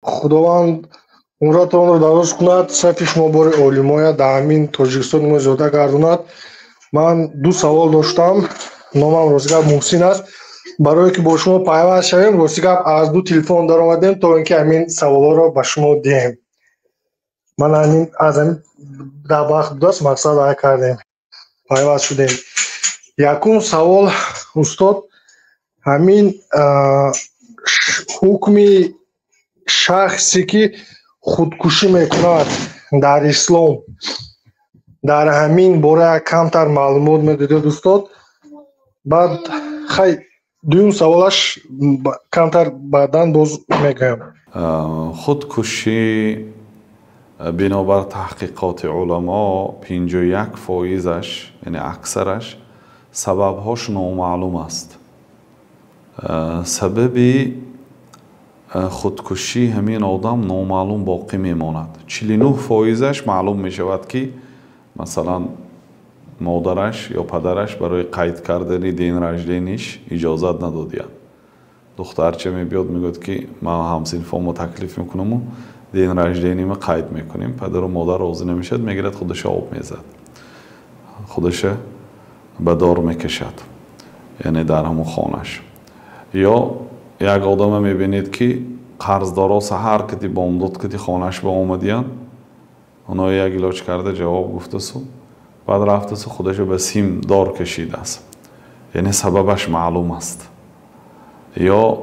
Худованд умратонро дароз кунад, сафи шумо бори олимоя дар ҳамин Тоҷикистони мо зиёда гардонад. Ман ду савол доштам. Номам, рости гап, Муҳсин аст. Барое ки бо шумо пайваст шавем, рости гап, аз ду телефон даромадем, то ин ки ҳамин саволҳоро ба шумо диҳем. Ман ҳамин аз ҳамин дар вақт будааст, мақсад ай кардем, пайваст шудем. Якум савол, устод, ҳамин ҳукми шахсе ки худкушӣ мекунад дар ислом, дар ҳамин бора камтар маълумот медодед, устод. Баъд хай, дуюм саволаш камтар баъдан боз мегӯям. Худкушӣ, бинобар таҳқиқоти уламо, 51%-аш, яъне аксараш, сабабҳош номаълум аст. Сабаби худкушии ҳамин одам номаълум боқӣ мемонад. 49%-аш маълум мешавад, ки масалан модараш ё падараш барои қайд кардани день рождения ш иҷозат надодиянд. Духтарча мебиёд, мегӯяд, ки ман ҳамсинфомо таклиф мекунаму день рождения ма қайд мекунем. Падару модар розӣ намешавад, мегирад, худаша об мезад, худаша ба дор мекашад, яъне дар ҳамон хонаш. Ё як одама мебинед, ки қарздоро саҳар кати, бомдод кати хонаш ба омадиянд, оно як илоҷ карда ҷавоб гуфтасу, баъд рафтасу, худаша ба сим дор кашидааст, яъне сабабаш маълум аст. Ё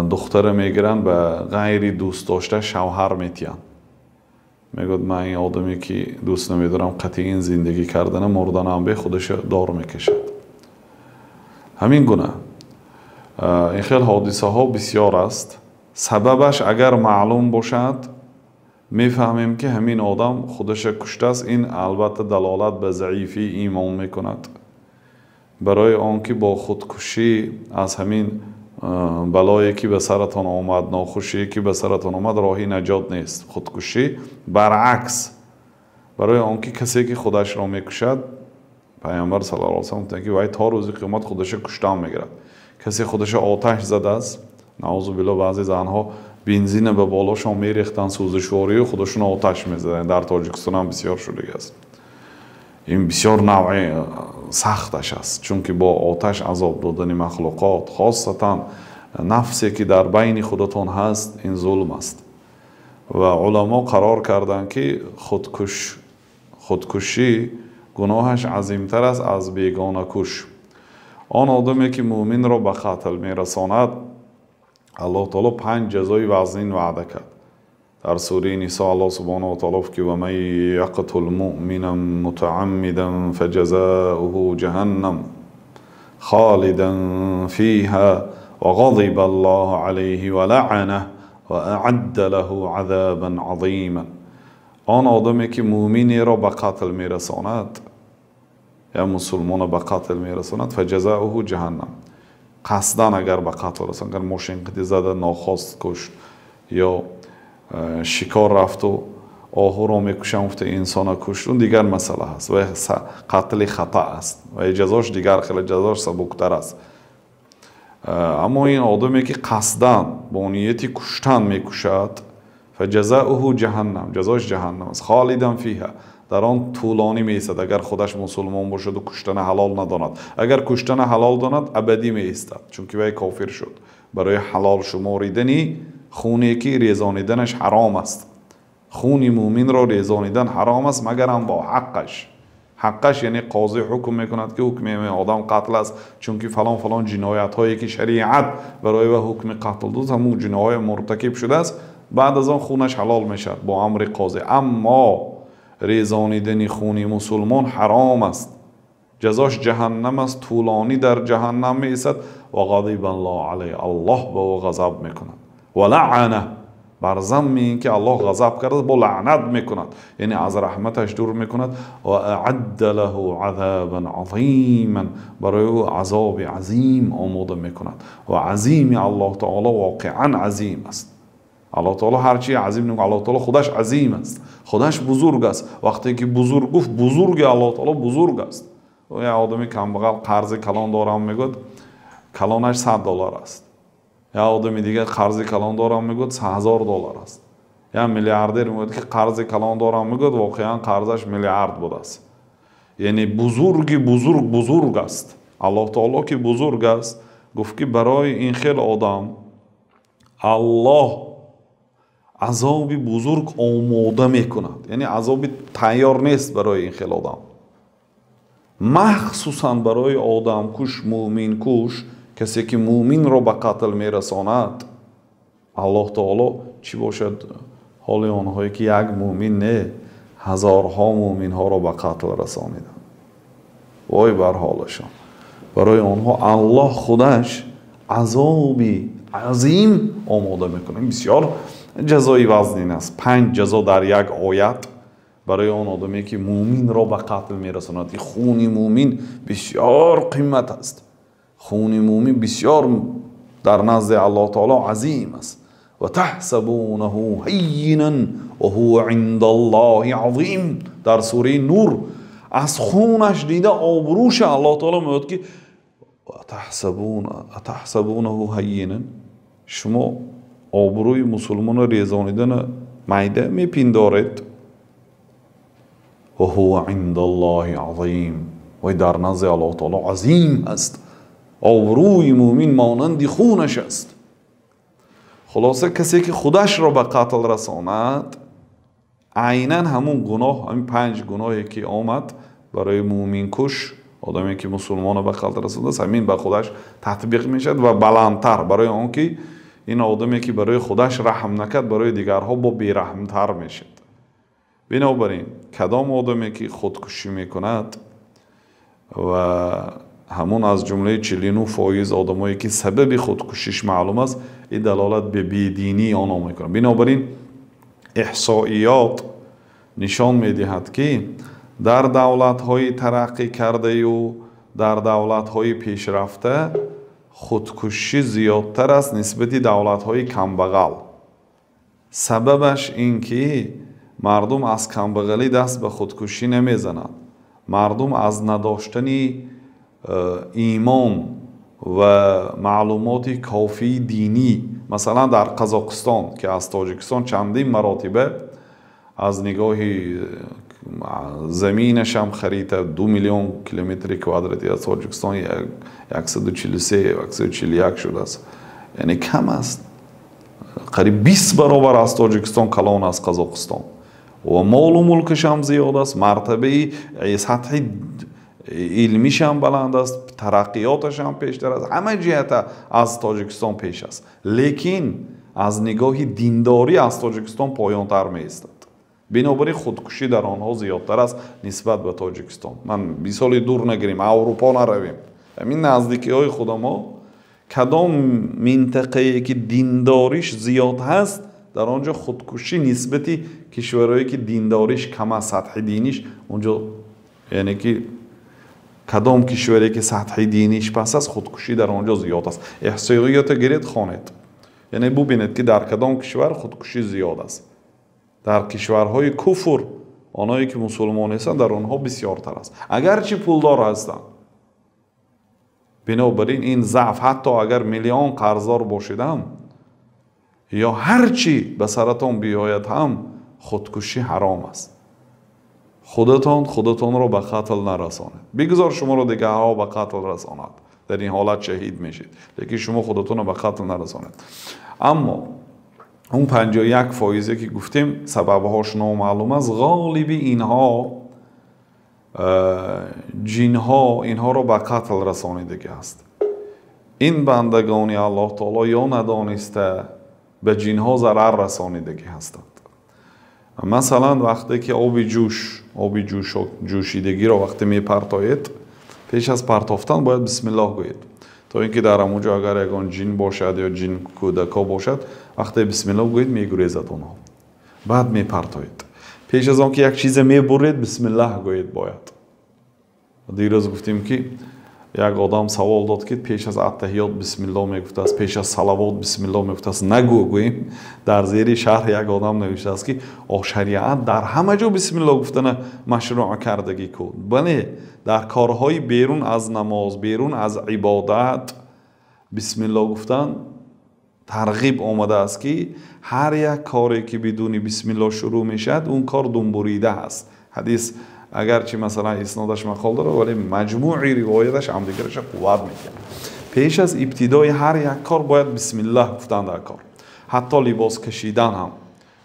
духтара мегиранд, ба ғайри дӯст дошта шавҳар метиҳанд. Мегӯяд: «Ман ин одаме ки дӯст намедорам, қатъи зиндагӣ кардана, мурданам бе». Худаша дор мекашад. Ҳамин гуна ин хел ҳодисаҳо бисёр аст. Сабабаш агар маълум бошад, мефаҳмем, ки ҳамин одам худаша куштааст. Ин албатта далолат ба заифии имон мекунад, барои он ки бо худкушӣ аз ҳамин балое ки ба саратон омад, нохушие ки ба саратон омад, роҳи наҷот нест худкушӣ. Баръакс, барои он ки касе ки худашро мекушад, Пайғамбар саллаллоҳу алайҳи васаллам гуфтанд, ки вай то рӯзи қиёмат худаша куштан мегирад. Касе худаша оташ задааст, наъузу билло, баъзе занҳо бензина ба болошон мерехтанд, сӯзишворию, худашонро оташ мезаданд. Дар Тоҷикистон ҳам бисёр шудагӣ аст. Ин бисёр навъи сахташ аст, чунки бо оташ азоб додани махлуқот, хосатан нафсе ки дар байни худатон ҳаст, ин зулм аст. Ва уламо қарор карданд, ки худкушӣ гуноҳаш азимтар аст аз бегонакуш. Он одаме ки мӯминро ба қатл мерасонад, Аллоҳ таоло панҷ ҷазои вазнин ваъда кард. Дар сураи Нисо Аллоҳ субҳонаҳу ва таоло гуфт, ки ومن يقتل مؤمنا متعمدا فجزاؤه جهنم خالدا فيها وغضب الله عليه ولعنه وأعد له عذابا عظيما. Он одаме ки мӯминеро ба қатл мерасонад, я мусулмонро ба қатл мерасонад, فجزاؤه جهنم. Қасдан агар ба қатл расонад, агар мошинқити зада нохост кушт ё шикор рафту оҳуро мекушам гуфта инсона кушт, он дигар масъала ҳаст ва қатли хата аст ва ҷазош дигар хеле, ҷазош сабуктар аст. Аммо ин одаме ки қасдан бо нияти куштан мекушад, فجزاؤه جهنم, ҷазош ҷаҳаннам аст. خالدا فيها, дар он тӯлонӣ меистад, агар худаш мусулмон бошаду куштана ҳалол надонад. Агар куштана ҳалол донад, абадӣ меистад, чунки вай кофир шуд. Барои ҳалол шуморидани хуне ки резониданаш ҳаром аст. Хуни мӯминро резонидан ҳаром аст, магарам бо ҳаққаш. Ҳаққаш, яъне қозӣ ҳукм мекунад, ки ҳукми одам қатл аст, чунки фалон фалон ҷиноятҳое ки шариат барои ва ҳукми қатл дод, ҳамун ҷиноҳое муртакиб шудааст. Баъд аз он хунаш ҳалол мешавад бо амри қозӣ. Аммо резонидани хуни мусулмон ҳаром аст, ҷазош ҷаҳаннам аст, тӯлонӣ дар ҷаҳаннам меистад. وغضب الله عليه, Аллоҳ ба ӯ ғазаб мекунад. ولعنه, бар замми ин ки Аллоҳ ғазаб карда, бо лаънат мекунад, яъне аз раҳматаш дур мекунад. وأعد له عذابا عظيما, барои ӯ азоби азим омода мекунад. Ва азими Аллоҳ таоло воқеан азим аст. Аллоҳ таоло ҳарчи азим, Аллоҳ таоло худаш азим аст, худаш бузург аст. Вақте ки бузург гуфт, бузурги Аллоҳ таоло бузург аст. Як одами камбағал қарзи калон дорам мегӯяд, калонаш 100 доллар аст. Як одами дигар қарзи калон дорам мегӯяд, $100,000 аст. Як миллиардер мегӯяд, ки қарзи калон дорам мегӯяд, воқеан қарзаш миллиард будааст. Яъне бузурги бузург бузург аст. Аллоҳ таоло ки бузург аст, гуфт ки барои ин хел одам Аллоҳ азоби бузург омода мекунад. Яъне азоби тайёр нест барои ин хел одам. Махсусан барои одамкуш, мӯминкуш, касе ки мӯминро ба қатл мерасонад, Аллоҳ таоло чӣ бошад ҳоли онҳое ки як мӯмин не, ҳазорҳо мӯминҳоро ба қатл расониданд. Вой бар ҳолашон. Барои онҳо Аллоҳ худаш азоби азим омода мекунад. Бисёр ҷазои вазнин аст. 5 ҷазо дар як оят барои он одаме ки мӯминро ба қатл мерасонад. Хуни мӯмин бисёр қимат аст. Хуни мӯмин бисёр дар назди Аллоҳ таоло азим аст. Ва таҳсабунаҳу ҳаййинан ва ҳува индаллоҳи азим. Дар сураи Нур аз хунаш дида обрӯша Аллоҳ таоло мегӯяд ки атаҳсабунаҳу ҳаййинан, шумо обрӯи мусулмонро резонидана майда мепиндоред. Ва ҳува индаллоҳи азим, вай дар назди Аллоҳ таоло азим аст. Обрӯи мӯмин монанди хунаш аст. Хулоса касе ки худашро ба қатл расонад, айнан ҳамун гуноҳ, ҳамин 5 гуноҳе ки омад барои мӯминкуш, одаме ки мусулмонро ба қатл расондааст, ҳамин ба худаш татбиқ мешавад ва баландтар, барои он ки ин одаме ки барои худаш раҳм накард, барои дигарҳо бо бераҳмтар мешавад. Бинобар ин кадом одаме ки худкушӣ мекунад ва ҳамун аз ҷумлаи 49% одамое ки сабаби худкушиш маълум аст, ин далолат ба бединии онҳо мекунад. Бинобар ин эҳсоиёт нишон медиҳад, ки дар давлатҳои тараққӣ кардаю дар давлатҳои пешрафта худкушӣ зиёдтар аст нисбати давлатҳои камбағал. Сабабаш ин ки мардум аз камбағалӣ даст ба худкушӣ намезанад. Мардум аз надоштани имон ва маълумоти кофии динӣ, масалан дар Қазоқистон ки аз Тоҷикистон чандин маротиба аз нигоҳи заминашам харита 2 миллион километри квадратӣ аз Тоҷикистон 143 141 шудааст, яъне кам аст, қариб 20 баробар аз Тоҷикистон калон аст Қазоқистон ва молу мулкашам зиёд аст, мартабаи сатҳи илмишам баланд аст, тараққиёташам пештар аст, ҳама ҷиҳата аз Тоҷикистон пеш аст, лекин аз нигоҳи диндорӣ аз Тоҷикистон поёнтар меистад. Бинобар ин худкушӣ дар онҳо зиёдтар аст нисбат ба Тоҷикистон. Ман мисоли дур нагирем, Аврупо наравем, ҳамин наздикиҳои худамо кадом минтақае ки диндориш зиёд ҳаст, дар он ҷо худкушӣ нисбати кишварҳое ки диндориш кам аст, сатҳи диниш онҷо, яъне ки кадом кишваре ки сатҳи диниш паст аст, худкушӣ дар он ҷо зиёд аст. Эҳсоиёта гиред, хонед, яъне бубинед ки дар кадом кишвар худкушӣ зиёд аст. Дар кишварҳои куфр, онҳое ки мусулмон нестанд, дар онҳо бисёртар аст, агарчи пулдор ҳастанд. Бинобар ин ин заъф, ҳатто агар миллион қарздор бошидам ё ҳар чӣ ба саратон биёяд ҳам, худкушӣ ҳаром аст. Худатон худатонро ба қатл нарасонед, бигзор шуморо дигарҳо ба қатл расонад, дар ин ҳолат шаҳид мешед, лекин шумо худатонро ба қатл нарасонед. Аммо он 51% ки гуфтем сабабҳош номаълум аст, ғолиби инҳо ҷинҳо инҳоро ба қатл расонидагӣ аст. Ин бандагони Аллоҳ таоло ё надониста ба ҷинҳо зарар расонидагӣ ҳастанд. Масалан вақте ки оби ҷӯш, оби ҷӯшидагиро вақте мепартоед, пеш аз партофтан бояд бисмиллоҳ гӯед, то ин ки дар ҳамон ҷо агар ягон ҷин бошад ё ҷин кӯдакҳо бошад, вақте бисмиллоҳ гӯед мегурезад онҳо, баъд мепартоед. Пеш аз он ки як чизе мебуред, бисмиллаҳ гӯед бояд. Дирӯз гуфтем ки як одам савол дод ки пеш аз аттаҳиёт бисмиллоҳ мегуфтааст, пеш аз салавот бисмиллоҳ мегуфтааст. Нагӯ, гӯем. Дар зери шарҳ як одам навиштааст ки о шариат дар ҳама ҷо бисмиллоҳ гуфтана машрӯъ кардагӣ ку. Бале, дар корҳои берун аз намоз, берун аз ибодат бисмиллоҳ гуфтан Тарғиб омадааст, ки ҳар як коре, ки бидуни бисмиллоҳ шурӯъ мешавад, он кор думбурида ҳаст. Ҳадис агарчи, масалан, иснодаш мақол дорад, вале маҷмӯи ривояташ ҳамдигараша қувват медиҳад. Пеш аз ибтидои ҳар як кор бояд бисмиллаҳ гуфтан дар кор, ҳатто либос кашидан ҳам,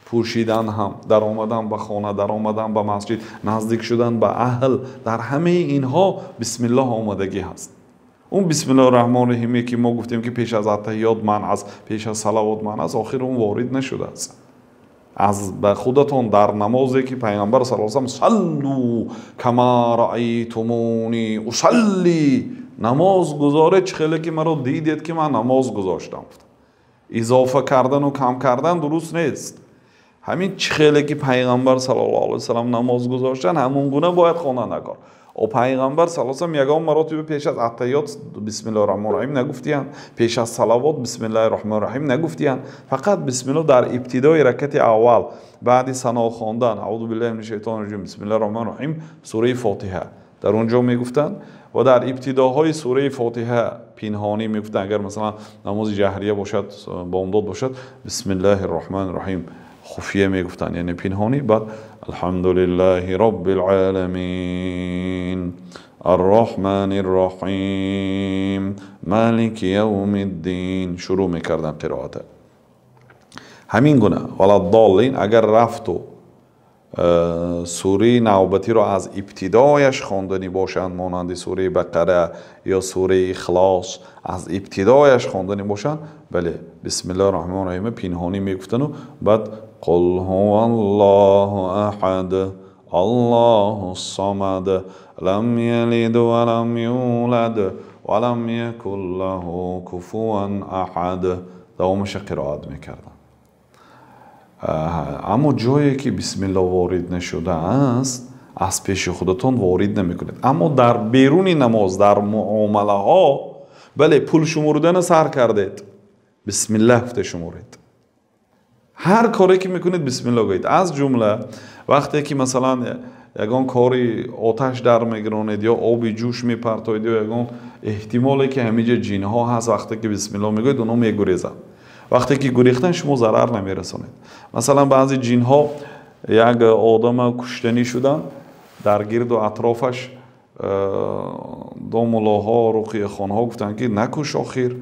пӯшидан ҳам, даромадан ба хона, даромадан ба масҷид, наздик шудан ба аҳл, дар ҳамаи инҳо бисмиллоҳ омадагӣ ҳаст. Он бисмиллоҳи раҳмони раҳиме, ки мо гуфтем, ки пеш аз аттаҳиёт манъ аст, пеш аз салавот манъ аст, охир он ворид нашудааст. Аз ба худатон дар намозе, ки Пайғамбар саллаллоҳу алайҳи васаллам «Саллу кама раайтумуни усалли», намоз гузоред, чӣ хеле ки маро дидед, ки ман намоз гузоштам. Изофа кардану кам кардан дуруст нест. Ҳамин чӣ хеле ки Пайғамбар саллаллоҳу алайҳи васаллам намоз гузоштан, ҳамон гуна бояд хондан кор. О, Пайғамбар саллаллоҳу алайҳи васаллам ягон маротиба пеш аз аттаҳиёт бисмиллоҳи раҳмони раҳим нагуфтиянд, пеш аз салавот бисмиллоҳи раҳмони раҳим нагуфтиянд. Фақат бисмиллоҳ дар ибтидои ракати аввал, баъди сано хондан, аъузу биллаҳи мина шайтони раҷим, бисмиллоҳи раҳмони раҳим, сураи Фотиҳа дар он ҷо мегуфтанд ва дар ибтидоҳои сураи Фотиҳа пинҳонӣ мегуфтанд. Агар, масалан, намози ҷаҳрия бошад, бомдод бошад, бисмиллоҳи раҳмони раҳим хуфия мегуфтанд, яъне пинҳонӣ, баъд алҳамдулиллаҳи роббил оламин, арраҳмани рраҳим, малики явмиддин шурӯъ мекарданд қироата. Ҳамин гуна валаддоллин. Агар рафту сураи навбатиро аз ибтидояш хонданӣ бошанд, монанди сураи Бақара ё сураи Ихлос, аз ибтидояш хонданӣ бошанд, бале, бисмиллоҳи раҳмони раҳим пинҳонӣ мегуфтану баъд қул ҳуваллоҳу аҳад, аллоҳу самад, лам ялид валам юлад валам якун лаҳу куфуван аҳад, давомаша қироат мекарданд. Аммо ҷое ки бисмиллоҳ ворид нашудааст, аз пеши худатон ворид намекунед. Аммо дар беруни намоз, дар муомалаҳо, бале, пул шумурдана сар кардед, бисмиллаҳ гуфта шуморед. Ҳар коре ки мекунед, бисмиллоҳ гӯед. Аз ҷумла вақте ки, масалан, ягон кори оташ дар мегиронед ё оби ҷӯш мепартоед ё ягон эҳтимоле, ки ҳамиҷа ҷинҳо ҳаст, вақте ки бисмиллоҳ мегӯед, онҳо мегурезанд. Вақте ки гурехтан, шумо зарар намерасонед. Масалан, баъзе ҷинҳо як одама куштанӣ шуданд, дар гирду атрофаш домуллоҳо, руқияхонҳо гуфтанд, ки накуш. Охир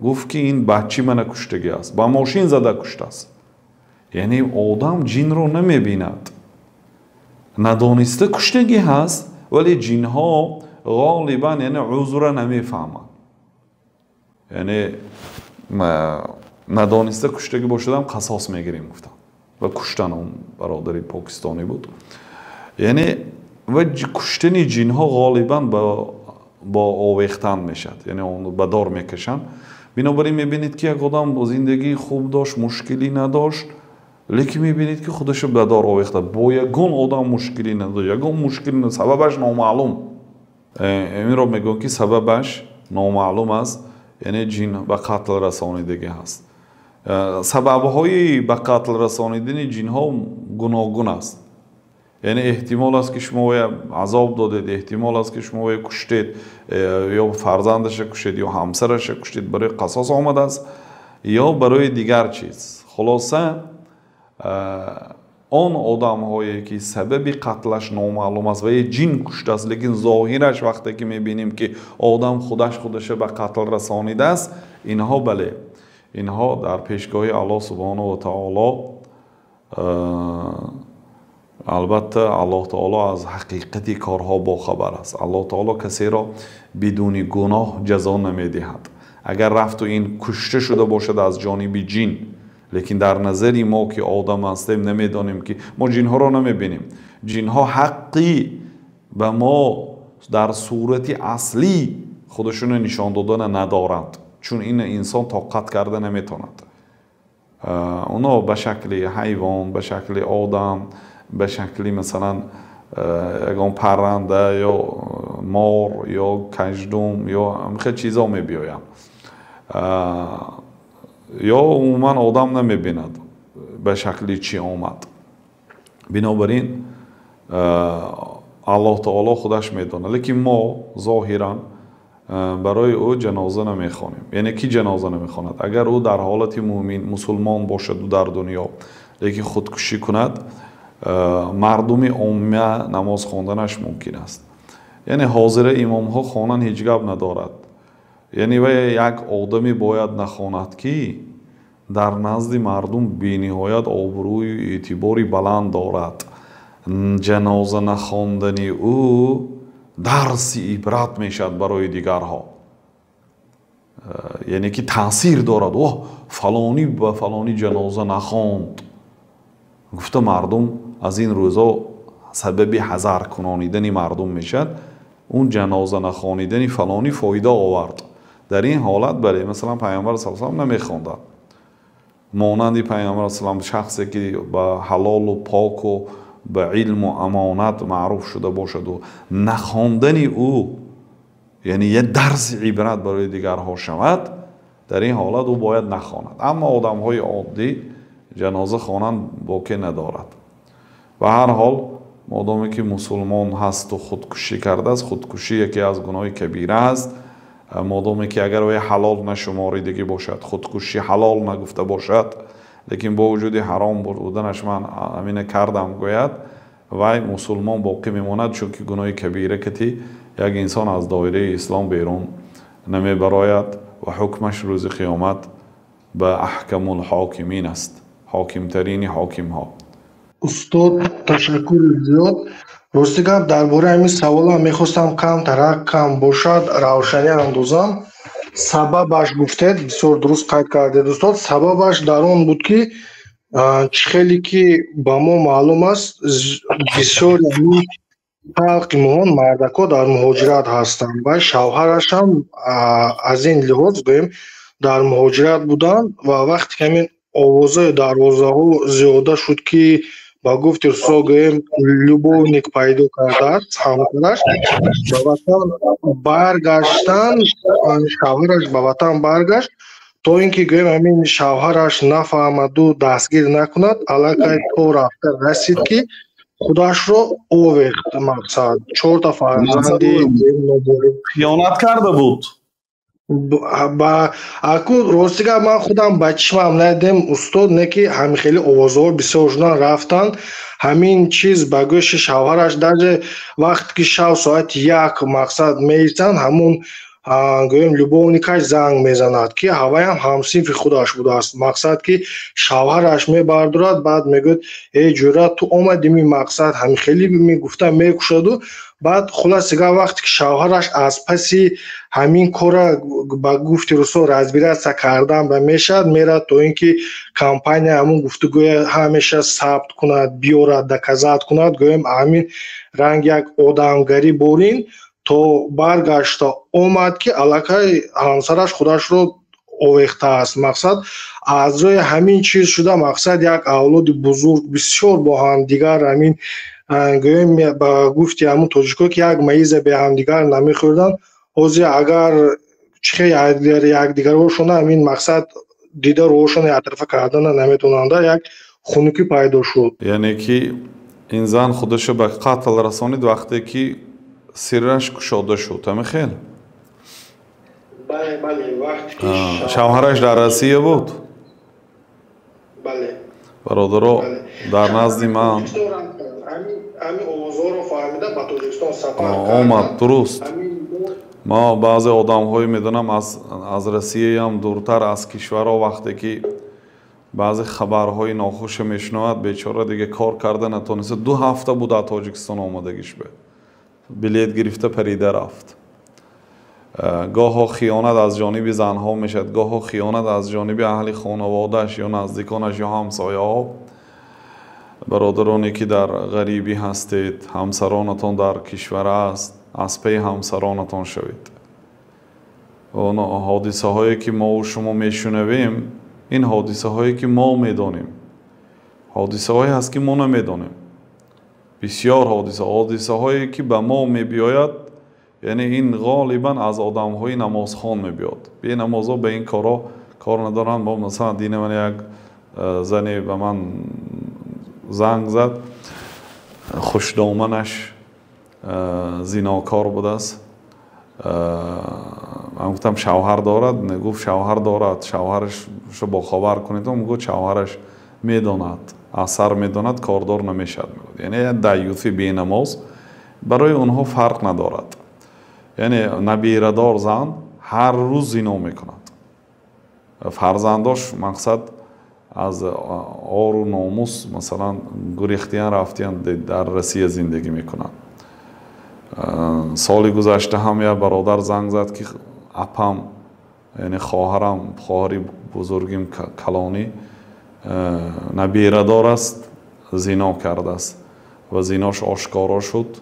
гуфт, ки ин баччи мана куштагӣ аст, ба мошин зада куштааст. Яъне одам ҷинро намебинад, надониста куштагӣ ҳаст, вале ҷинҳо ғолибан, яъне, узра намефаҳманд. Яъне надониста куштагӣ бошадам, қасос мегирем, гуфтам ва куштан. Он бародари покистонӣ буд. Яъне ва куштани ҷинҳо ғолибан бо овехтан мешавад, яъне он ба дор мекашанд. Бинобар ин мебинед, ки як одам бо зиндагии хуб дошт, мушкилӣ надошт, лекин мебинед, ки худашо ба дор овехта, бо ягон одам мушкилӣ надошт, ягон мушкилӣ, сабабаш номаълум. Инро мегӯям, ки сабабаш номаълум аст, яъне ҷин ба қатл расонидагӣ ҳаст. Сабабҳои ба қатл расонидани ҷинҳо гуногун аст. Яъне эҳтимол аст, ки шумо вая азоб додед, эҳтимол аст, ки шумо вая куштед, ё фарзандаша куштед, ё ҳамсараша куштед, барои қасос омадааст ё барои дигар чиз. Хулоса, он одамҳое, ки сабаби қатлаш номаълум аст ва ҷин куштааст, лекин зоҳираш вақте ки мебинем, ки одам худаш худаша ба қатл расонидааст, инҳо, бале, инҳо дар пешгоҳи Аллоҳ субҳонаҳу ва таоло, албатта, Аллоҳ таоло аз ҳақиқати корҳо бохабар аст. Аллоҳ таоло касеро бидуни гуноҳ ҷазо намедиҳад. Агар рафту ин кушта шуда бошад аз ҷониби ҷин, лекин дар назари мо, ки одам ҳастем, намедонем, ки мо ҷинҳоро намебинем, ҷинҳо ҳаққи ба мо дар сурати аслӣ худашонро нишон додана надоранд, чун ин инсон тоқат карда наметавонад. Оно ба шакли ҳайвон, ба шакли одам, ба шакли, масалан, ягон парранда ё мор ё каждум ё ҳамхел чизо мебиёянд, ё умуман одам намебинад, ба шакли чӣ омад. Бинобар ин Аллоҳ таоло худаш медонад, лекин мо зоҳиран Барои ӯ ҷаноза намехонем. Яъне ки ҷаноза намехонад? Агар ӯ дар ҳолати мӯмин мусулмон бошад дар дунё, лекин худкушӣ кунад, мардуми омма намоз хонданаш мумкин аст. Яъне ҳозира имомҳо хонан ҳеҷ гап надорад. Яъне вай як одаме бояд нахонад, ки дар назди мардум бениҳоят обрӯю эътибори баланд дорад. Ҷаноза нахондани ӯ дарси ибрат мешавад барои дигарҳо. Яъне ки таъсир дорад. Оҳ, фалонӣ ба фалонӣ ҷаноза нахонд, гуфта мардум аз ин рӯзо сабаби ҳазар кунонидани мардум мешавад. Он ҷаноза нахонидани фалонӣ фоида овард. Дар ин ҳолат бале, масалан Пайғамбар саллаллоҳу алайҳи васаллам намехонданд. Монанди Пайғамбар саллаллоҳу алайҳи васаллам шахсе ки ба ҳалолу поку ба илму амонат маъруф шуда бошаду нахондани ӯ яъне як дарси ибрат барои дигарҳо шавад, дар ин ҳолат ӯ бояд нахонад. Аммо одамҳои оддӣ ҷаноза хонанд боке надорад. Ба ҳар ҳол модоме ки мусулмон ҳасту худкушӣ кардааст, худкушӣ яке аз гуноҳи кабира аст. Модоме ки агар вай ҳалол нашуморидагӣ бошад, худкушӣ ҳалол нагуфта бошад, лекин бо вуҷуди ҳаром буданаш ман амина кардам гӯяд, вай мусулмон боқӣ мемонад, чунки гуноҳи кабира кати як инсон аз доираи ислом берун намебарояд ва ҳукмаш рӯзи қиёмат ба аҳкамул ҳокимин аст, ҳокимтарини ҳокимҳо. Устод, ташаккури зиёд. Рости гап, дар бораи ҳамин саволам мехостам камтарак кам бошад равшанӣ андозам. Сабабаш гуфтед, бисёр дуруст қайд кардед, устод. Сабабаш дар он буд, ки чӣ хеле ки ба мо маълум аст, бисёри халқи моҳон мардакҳо дар муҳоҷират ҳастанд ва шавҳарашам аз ин лиҳоз гӯем дар муҳоҷират буданд ва вақте ки ҳамин овозаи дарвозаҳо зиёда шуд, ки ба гуфти русо гӯем любовник пайдо кардааст ҳамсараш, ба ватан баргаштан, шавҳараш ба ватан баргашт, то ин ки гӯем ҳамин шавҳараш нафаҳмаду дастгир накунад, аллакай то рафта расид, ки худашро овехт. Мақсад чорта фарзанди хиёнат карда буд. Ба аку рости гап, ман худам ба чишмам надидем, устод, не ки ҳамин хеле овозҳо бисёр шудан рафтанд. Ҳамин чиз ба гӯши шавҳараш даже вақте ки шав соати 1 мақсад меистанд, ҳамун гӯем любовникаш занг мезанад, ки ҳаваям ҳамсинфи худаш будааст. Мақсад ки шавҳараш мебардорад, баъд мегӯяд: эй ҷӯра, ту омадӣ, ми мақсад ҳамин хеле мегуфта мекушаду. Баъд хулоса гап, вақте ки шавҳараш аз паси ҳамин кора ба гуфти русо разбираться кардан ба мешавад, мерад то ин ки компания ҳамун гуфтугӯя ҳамеша сабт кунад, биёрад, доказать кунад, гӯем ҳамин ранг як одамгарӣ борин то баргашта омад, ки аллакай ҳамсараш худашро овехтааст. Мақсад аз рӯи ҳамин чиз шуда, мақсад як авлоди бузург бисёр бо ҳамдигар ҳамин гӯем ба гуфти ҳамун тоҷико, ки як маиза бе ҳамдигар намехӯрданд. Ҳозир агар чихе якдигарҳошона ҳамин мақсад дида роҳошона яктарафа кардана наметавонанда, як хунукӣ пайдо шуд. Яъне ки ин зан худашро ба қатл расонид, вақте ки сирраш кушода шуд, ҳамин хел? Бале, бале, вақте ки шавҳараш дар Россия буд. Бале. Бародаро, дар назди ман ҳамин овозҳоро фаҳмида ба Тоҷикистон сафар омад. Дуруст, ма баъзе одамҳое медонам аз Россияам дуртар аз кишварҳо, вақте ки баъзе хабарҳои нохуша мешунавад, бечора дига кор карда натониста, 2 ҳафта буд аз Тоҷикистон омадагиш, бе билет гирифта парида рафт. Гоҳо хиёнат аз ҷониби занҳо мешавад, гоҳо хиёнат аз ҷониби аҳли хонаводааш ё наздиконаш ё ҳамсояҳо. Бародароне ки дар ғарибӣ ҳастед, ҳамсаронатон дар кишвар аст, аз паи ҳамсаронатон шавед. Он ҳодисаҳое ки мову шумо мешунавем, ин ҳодисаҳое ки мо медонем, ҳодисаҳое ҳаст ки мо намедонем. Бисёр ҳодисаҳое ки ба мо мебиёяд, яъне ин ғолибан аз одамҳои намозхон мебиёд. Бенамозҳо ба ин корҳо кор надоранд. Бо масалан дина ман як зане ба ман занг зад, хушдоманаш зинокор будааст. Ман гуфтам, шавҳар дорад? Гуфт, шавҳар дорад. Шавҳарашро бохабар кунед. Гуфт, шавҳараш медонад, асар медонад, кордор намешавад. Яъне як даюси бенамоз барои онҳо фарқ надорад. Яъне набирадор зан ҳар рӯз зино мекунад, фарзандош мақсад аз ору номус, масалан, гурехтиян, рафтиян, дар Россия зиндагӣ мекунанд. Соли гузашта ҳам як бародар занг зад, ки апам, яъне хоҳарам, хоҳари бузургим, калонӣ, набирадор аст, зино кардааст ва зинош ошкоро шуд.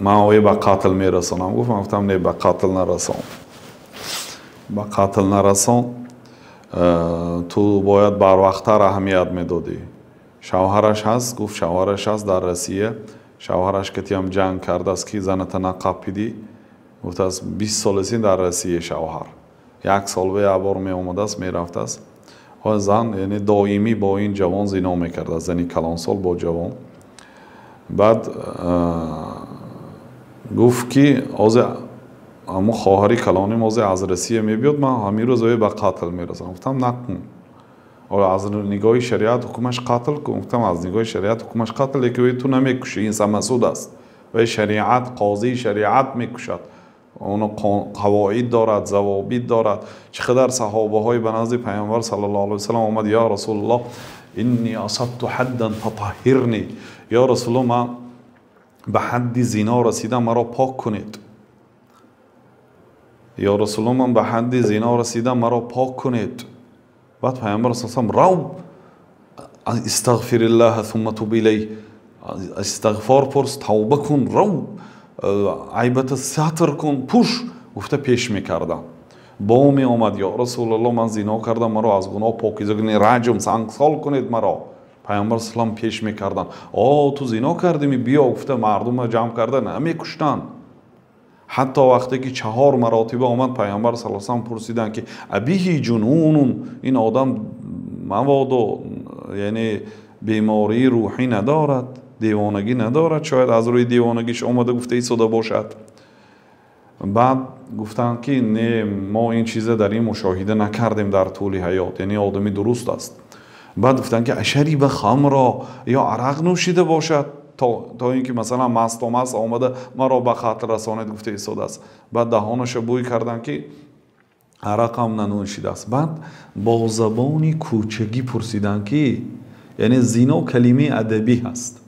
Ман оя ба қатл мерасонам, гуфт. Ман гуфтам, не, ба қатл нарасон, ба қатл нарасон. Ту бояд барвақттар аҳамият медодӣ. Шавҳараш ҳаст? Гуфт, шавҳараш ҳаст дар Россия. Шавҳараш катиам ҷанг кардааст, ки заната нақапидӣ, гуфтааст. 20 соласи дар Россия шавҳар як сол ба як бор меомадааст, мерафтааст. Зан, яъне, доимӣ бо ин ҷавон зино мекардааст, зани калонсол бо ҷавон. Баъд гуфт, ки ҳозир ҳамун хоҳари калоним ҳозир аз Россия мебиёд, ман ҳамин рӯз оя ба қатл мерасам. Гуфтам, накун. Аз нигоҳи шариат ҳукмаш қатл кун. Гуфтам, аз нигоҳи шариат ҳукмаш қатл, лекин ту намекушӣ, ин самосуд аст ва шариат, қозии шариат мекушад. Он қавоид дорад, завобит дорад. Чӣ қадар саҳобаҳои ба назди Пайғамбар саллаллоҳу алайҳи васаллам омад: «Ё Расулуллоҳ, инни асабту ҳаддан фатаҳҳирни», ё Расулуллоҳ, ман ба ҳадди зино расидам, маро пок кунед, ё Расулуллоҳ, ман ба ҳадди зино расидам, маро пок кунед. Баъд Пайғамбар салам: «Рав, истағфириллаҳа сумма туб илайҳ», истиғфор пурс, тавба кун, рав, айбата сатр кун, пӯш, гуфта пеш мекардам. Бо меомад: «Ё Расулуллоҳ, ман зино кардам, маро аз гуноҳ покиза кунед, раҷм, сангсол кунед маро». Пайғамбар салам пеш мекарданд: «О, ту зино кардими, биё», гуфта мардумро ҷамъ карда намекуштанд. Ҳатто вақте ки чаҳор маротиба омад, Пайғамбар сал салам пурсиданд, ки абиҳи ҷунунун, ин одам маводу, яъне бемории рӯҳӣ надорад, девонагӣ надорад, шояд аз рӯи девонагиш омада гуфта истода бошад? Баъд гуфтанд, ки не, мо ин чиза дар ин мушоҳида накардем дар тӯли ҳаёт, яъне одами дуруст аст. Баъд гуфтанд, ки ашариба хамро, ё арақ нӯшида бошад, то ин ки масалан мастомаст омада маро ба қатл расонед гуфта истодааст. Баъд даҳонаша бӯй карданд, ки арақам нанӯшидааст. Баъд бо забони кӯчагӣ пурсиданд, ки яъне зино калимаи адабӣ ҳаст,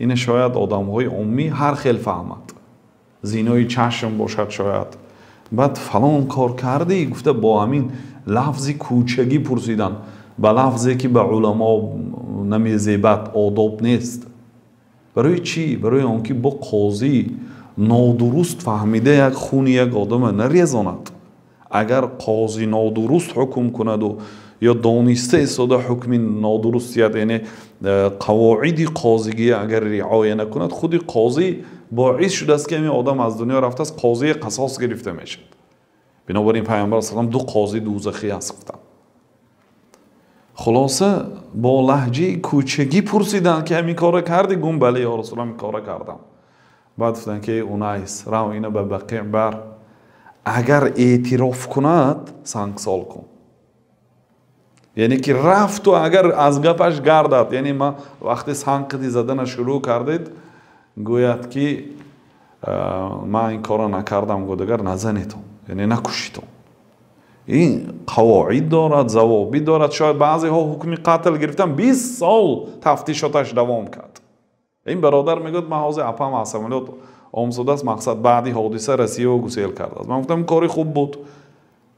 ина шояд одамҳои уммӣ ҳар хел фаҳмад, зинои чашм бошад шояд. Баъд фалон кор кардӣ, гуфта бо ҳамин лафзи кӯчагӣ пурсиданд, ба лафзе ки ба уламо намезебад, одоб нест. Барои чӣ? Барои он ки бо қозӣ нодуруст фаҳмида як хуни як одама нарезонад. Агар қозӣ нодуруст ҳукм кунаду ё дониста истода ҳукми нодуруст диҳад, яъне қавоиди қозигӣ агар риоя накунад, худи қозӣ боис шудааст, ки ҳамин одам аз дунё рафтааст, қозии қасос гирифта мешавад. Бинобар ин Пайғамбар салам ду қозӣ дӯзахӣ аст гуфтанд. Хулоса, бо лаҳҷаи кӯчагӣ пурсиданд, ки ҳамин кора кардӣ? Гум, бале, ё Расул, ҳамин кора кардам. Баъд гуфтанд, ки Унайс, рав, ина ба Бақиъ бар, агар эътироф кунад, сангсол кун. Яъне ки рафту агар аз гапаш гардад, яъне ма вақте санқиди задана шурӯъ кардед, гӯяд, ки ман ин корро накардам, гӯд, агар назанетон, яъне накушитон. Ин қавоид дорад, завобит дорад. Шояд баъзеҳо ҳукми қатл гирифтан, 20 сол тафтишоташ давом кард. Ин бародар мегӯяд, ман ҳозир апам аз самолёт омзодааст, мақсад баъди ҳодиса Россияро гусел кардааст. Ман гуфтам, кори хуб буд,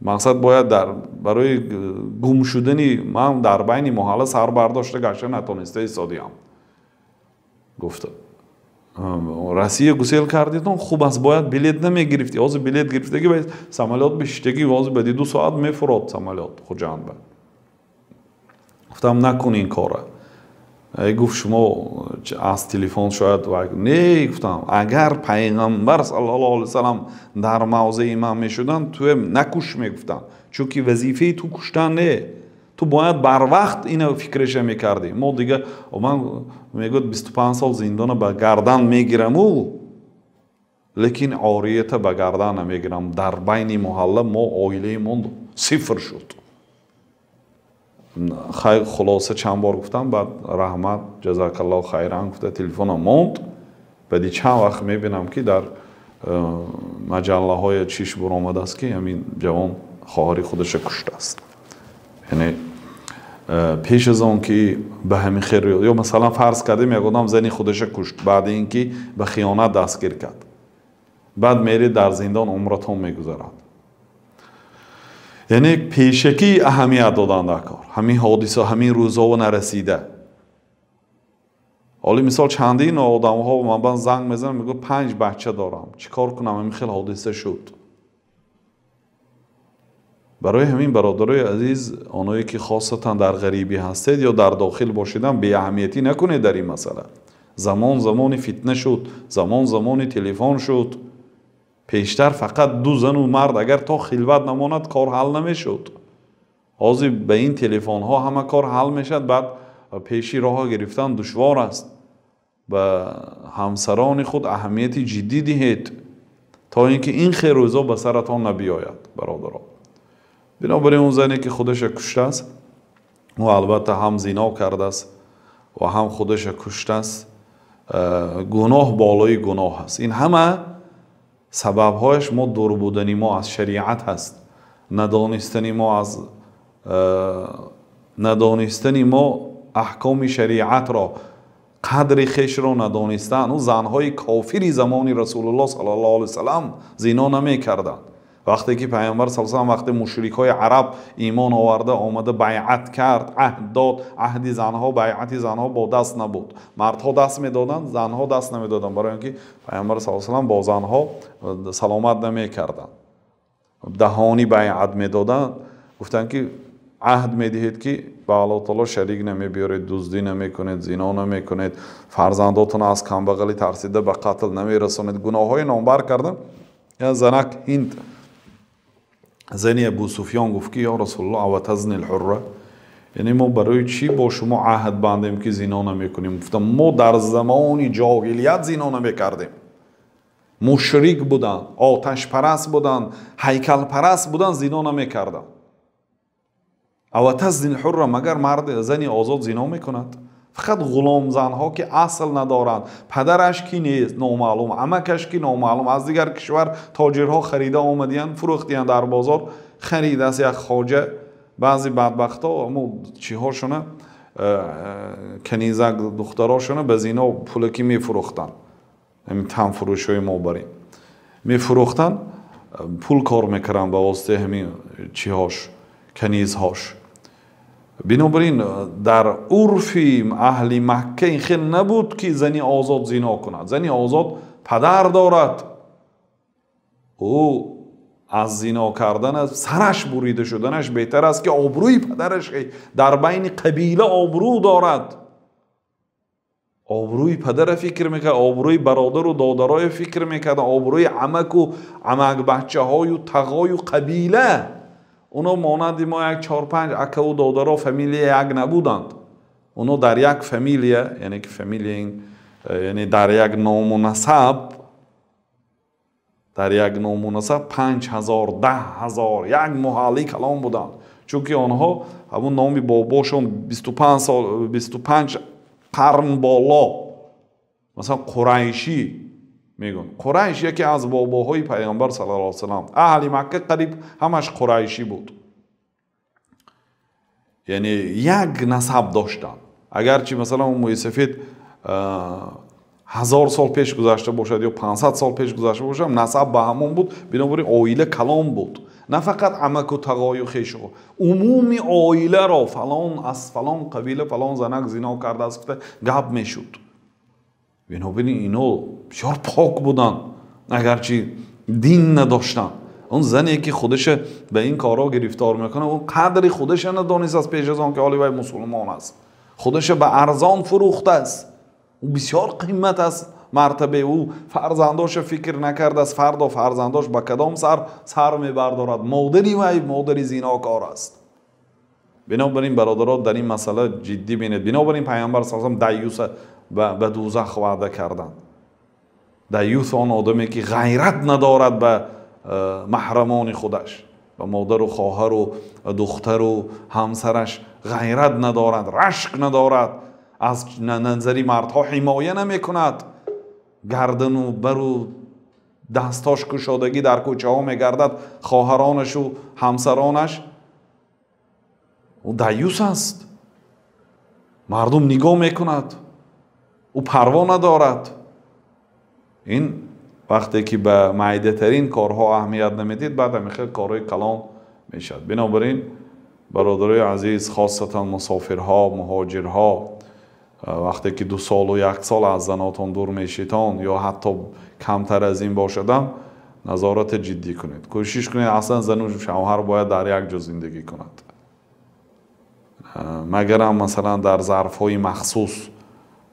мақсад бояд дар барои гум шудани ман дар байни маҳалла сар бардошта гашта натониста истодиям. Гуфта, Россия гусел кардитон, хуб аст, бояд билет намегирифтӣ, ҳозир билет гирифтагӣ, ба самолёт бишиштагӣ, ҳозир баъди 2 соат мефурод самолёт Хуҷанд ба. Гуфтам, накун ин кора. Гуфт, шумо аз телефон шояд. Не, гуфтам, агар Пайғамбар саллаллоҳу алайҳи васаллам дар мавзеи ман мешуданд, туе накуш мегуфтанд, чунки вазифаи ту куштан не, ту бояд барвақт ина фикраша мекардӣ. Мо дига, ман, мегӯяд, 25 сол зиндона ба гардан мегираму. Лекин орията ба гардан намегирам. Дар байни муҳалла мо оилаи сифр шуд. Хай, хулоса чанд бор гуфтам, баъд раҳмат, ҷазакаллоҳу хайран гуфта телефонам монд. Баъди чанд вақт мебинам, ки дар маҷаллаҳои чиш буромадааст, ки ҳамин ҷавон хоҳари худаша куштааст. Яъне пеш аз он ки ба ҳамин хел, ё масалан фарз кардем, як одам зани худаша кушт, баъди ин ки ба хиёнат дастгир кард, баъд меред дар зиндон умратон мегузарад. Яъне пешакӣ аҳамият додан дар кор, ҳамин ҳодиса, ҳамин рӯзово нарасида. Ҳоли мисол чандин одамҳо ман занг мезанам, мегӯ 5 бача дорам, чӣ кор кунам, ҳамин хел ҳодиса шуд. Барои ҳамин бародарои азиз, оное ки хосатан дар ғарибӣ ҳастед ё дар дохил бошидан, беаҳамиятӣ накунед дар ин масъала. Замон замони фитна шуд, замон замони телефон шуд. Пештар фақат ду зану мард агар то хилват намонад кор ҳал намешуд. Ҳозир ба ин телефонҳо ҳама кор ҳал мешавад, баъд пеши роҳа гирифтан душвор аст. Ба ҳамсарони худ аҳамияти ҷиддӣ диҳед, то ин ки ин хел рӯзо ба саратон набиёяд, бародаро. Бинобар ин он зане ки худаша куштааст, ӯ албатта ҳам зино кардааст ва ҳам худаша куштааст. Гуноҳ болои гуноҳ аст. Ин ҳама сабабҳояш мо дур будани мо аз шариат ҳаст, надонистани мо аз надонистани мо аҳкоми шариатро, қадри хешро надонистан. Ӯ занҳои кофири замони Расулуллоҳ саллаллоҳу алайҳи васаллам зино намекарданд. Вақте ки пайғамбар саллаллоҳу алайҳи васаллам вақте мушрикҳои араб имон оварда омада байъат кард, аҳд дод, аҳди занҳо, байъати занҳо бо даст набуд. Мардҳо даст медоданд, занҳо даст намедоданд, барои он ки пайғамбар саллаллоҳу алайҳи васаллам бо занҳо саломат намекарданд. Даҳонӣ байъат медоданд, гуфтанд ки аҳд медиҳед ки ба Аллоҳ таоло шарик намебиёред, дуздӣ намекунед, зино намекунед, фарзандотонро аз камбағалӣ тарсида ба қатл намерасонед. Гуноҳҳои номбар карданд. Я занак Ҳинд зани Абу Суфён гуфт ки ё Расулуллоҳ, аватазни лҳурра, яъне мо барои чӣ бо шумо аҳд бандем ки зино намекунем? Гуфтам мо дар замони ҷоҳилият зино намекардем. Мушрик буданд, оташпараст буданд, ҳайкалпараст буданд, зино намекарданд. Аватазни лҳурра, магар мард зани озод зино мекунад? Фақат ғуломзанҳо ки асл надоранд, падараш ки нест номаълум, амакаш ки номаълум, аз дигар кишвар тоҷирҳо харида омадиянд, фурӯхтиянд дар бозор, харидааст як хоҷа. Баъзе бадбахтҳо амо чиҳошона, канизак духтарошона ба зино пулакӣ мефурӯхтанд. Ҳамин танфурӯшҳои мо барем мефурӯхтанд, пул кор мекарданд ба воситаи ҳамин чиҳош, канизҳош. Бинобар ин дар урфи аҳли Макка ин хел набуд ки зани озод зино кунад. Зани озод падар дорад, ӯ аз зино кардан сараш бурида шуданаш беҳтар аст ки обрӯи падараш дар байни қабила обрӯ дорад. Обрӯи падара фикр мекард, обрӯи бародару додарое фикр мекард, обрӯи амаку амакбачаҳою тағою қабила. Оно монанди мо як 4-5 акаву додаро фамилия як набуданд. Оно дар як фамилия, яъне ки фамилия, яъне дар як ному насаб, дар як ному насаб 5000, 10000 як муҳалли калон буданд. Чунки онҳо ҳамон номи бобошон 25 сол, 25 қарн боло, масалан Қурайшӣ мегӯянд. Қурайш яке аз бобоҳои пайғамбар саллаллоҳу алайҳи васаллам. Аҳли Макка қариб ҳамаш қурайшӣ буд. Яъне як насаб доштанд. Агарчи масалан мӯйсафед 1000 сол пеш гузашта бошад ё 500 сол пеш гузашта бошад, насаб ба ҳамон буд. Бинобар ин оила калон буд. На фақат амаку тағою хешу, умуми оиларо фалон аз фалон қабила фалон занак зино кардааст гуфта гап мешуд. Бинобар ин ино бисёр пок буданд, агарчи дин надоштанд. Он зане ки худаша ба ин корҳо гирифтор мекунад, он қадри худаша надонистааст пеш аз он ки ҳоли вай мусулмон аст. Худаша ба арзон фурӯхтааст. Ӯ бисёр қимат аст мартабаи ӯ. Фарзандоша фикр накардааст, фардо фарзандош ба кадом сар мебардорад. Модари вай модари зинокор аст. Бинобар ин бародаро, дар ин масъала ҷиддӣ бинед. Бинобар ин пайғамбар саллаллоҳу алайҳи васаллам даюса ба дӯзах ваъда карданд. Даюс он одаме ки ғайрат надорад ба маҳрамони худаш, ба модару хоҳару духтару ҳамсараш ғайрат надорад, рашк надорад, аз назари мардҳо ҳимоя намекунад, гардану бару дасташ кушодагӣ дар кӯчаҳо мегардад, хоҳаронашу ҳамсаронаш, ӯ даюс аст. Мардум нигоҳ мекунад, ӯ парво надорад. Ин вақте ки ба майдатарин корҳо аҳамият намедиҳед, баъд ҳамин хел корҳои калон мешавад. Бинобар ин бародарои азиз, хосатан мусофирҳо, муҳоҷирҳо, вақте ки 2 солу 1 сол аз занотон дур мешитон ё ҳатто камтар аз ин бошадам, назорати ҷиддӣ кунед. Кӯшиш кунед, аслан зану шавҳар бояд дар як ҷо зиндагӣ кунад. Магарам масалан дар зарфҳои махсус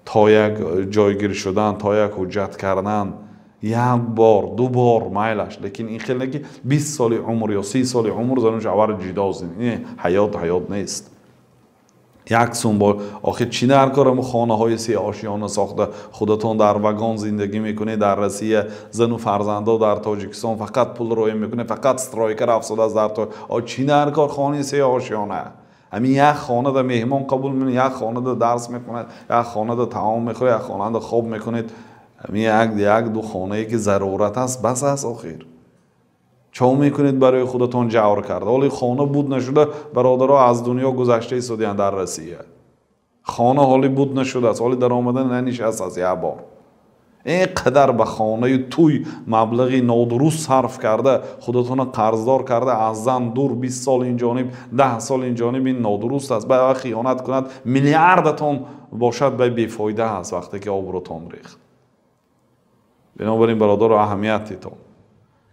то як ҷойгир шудан, то як ҳуҷҷат кардан, як бор, 2 бор майлаш, лекин ин хеле ки 20 соли умр ё 30 соли умр зану шавҳар ҷудо зиндагӣ, ин ҳаёт нест. Як сум бор охир чӣ дар кор ҳамун хонаҳои сеошиёна сохта, худатон дар вагон зиндагӣ мекунед дар Россия, зану фарзандо дар Тоҷикистон фақат пул роя мекунед, фақат стройка рафтодааст дар чӣ дар кор хонаи сеошиёна? Ҳамин як хонада меҳмон қабул мекунед, як хонада дарс мекунед, як хонада таом мехӯред, як хонада хоб мекунед. Ҳамин як ду хонае ки зарурат аст, бас аст. Охир чо мекунед барои худатон ҷавр карда? Ҳоло хона буд нашуда, бародаро аз дунё гузашта истодиянд дар Россия. Хона ҳоли буд нашудааст, ҳоли даромада нанишастааст як бор. Ин қадар ба хонаи тӯй маблағи нодуруст сарф карда, худатонро қарздор карда, аз зан дур 20 сол ин ҷониб, 10 сол ин ҷониб, ин нодуруст аст. Ба хиёнат кунад, миллиардатон бошад, ба бефоида аст вақте ки обрӯтон рехт. Бинобар ин бародаро, аҳамият дитон.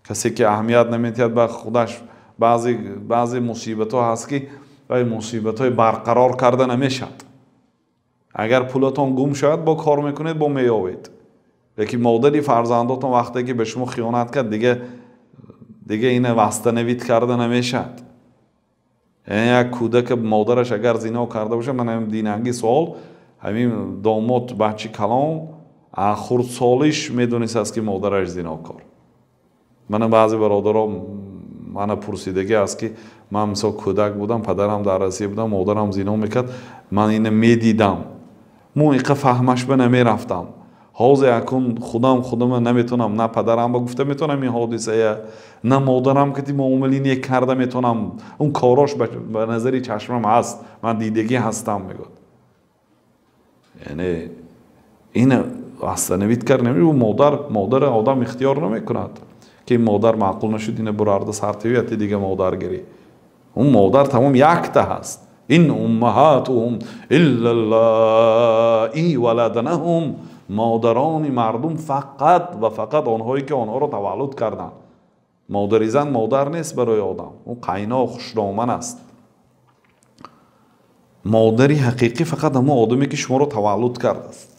Касе ки аҳамият намедиҳад ба худаш, баъзе мусибатҳо ҳаст ки вай мусибатҳои барқарор карда намешавад. Агар пулатон гум шавад, бо кор мекунед, бо меёвед. Лекин модари фарзандотон вақте ки ба шумо хиёнат кард, дига ина вастанавид карда намешавад. Яъне як кӯдака модараш агар зино карда бошад, ман ҳамин динанги суол, ҳамин домод бачи калон хурдсолиш медонистааст ки модараш зинокор. Мана баъзе бародаро мана пурсидагӣ аст ки ман мисол кӯдак будам, падарам дар Россия будам, модарам зино мекард, ман ина медидам, мо иқа фаҳмаш ба намерафтам. Ҳозир акун худама наметонам, на падарам ба гуфта метонам ин ҳодисая, на модарам ки муомили нек карда метонам, он корош ба назари чашмам ҳаст, ман дидагӣ ҳастам, мегӯяд. Яъне ин восстановить кард намешавад. Модари одам ихтиёр намекунад ки модар маъқул нашуд, ина бурарда сартивияти дига модаргирӣ. Он модар тамом якта ҳаст. Ин уммаҳатуҳум илла ллаи валаднаҳум. Модарони мардум фақат ва фақат онҳое ки онҳоро таваллуд карданд. Модари зан модар нест барои одам, ӯ қайноқ хушдоман аст. Модари ҳақиқӣ фақат ҳамон одаме ки шуморо таваллуд кардааст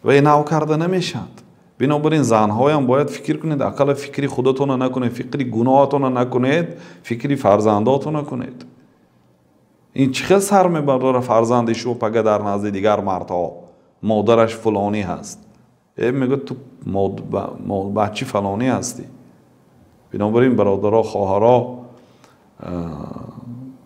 ва нав карда намешавад. Бинобар ин занҳоям бояд фикр кунед, ақалла фикри худатонро накунед, фикри гуноҳатонро накунед, фикри фарзандотонро кунед. Ин чӣ хел сар мебардорад фарзанди шумо пага дар назди дигар мардҳо? Модараш фулонӣ ҳаст. Мегӯяд ту бачи фалонӣ ҳастӣ. Бинобар ин бародаро, хоҳаро,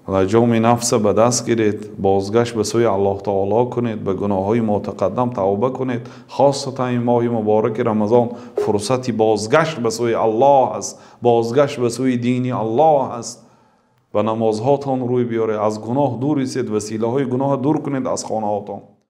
лаҷоми нафса ба даст гиред, бозгашт ба сӯи Аллоҳ таоло кунед, ба гуноҳҳои мотақаддам тавба кунед. Хосатан ин моҳи мубораки Рамазон фурсати бозгашт ба сӯи Аллоҳ аст, бозгашт ба сӯи дини Аллоҳ аст. Ба намозҳотон рӯй биёред, аз гуноҳ дур истед, василаҳои гуноҳ дур кунед аз хонаҳотон.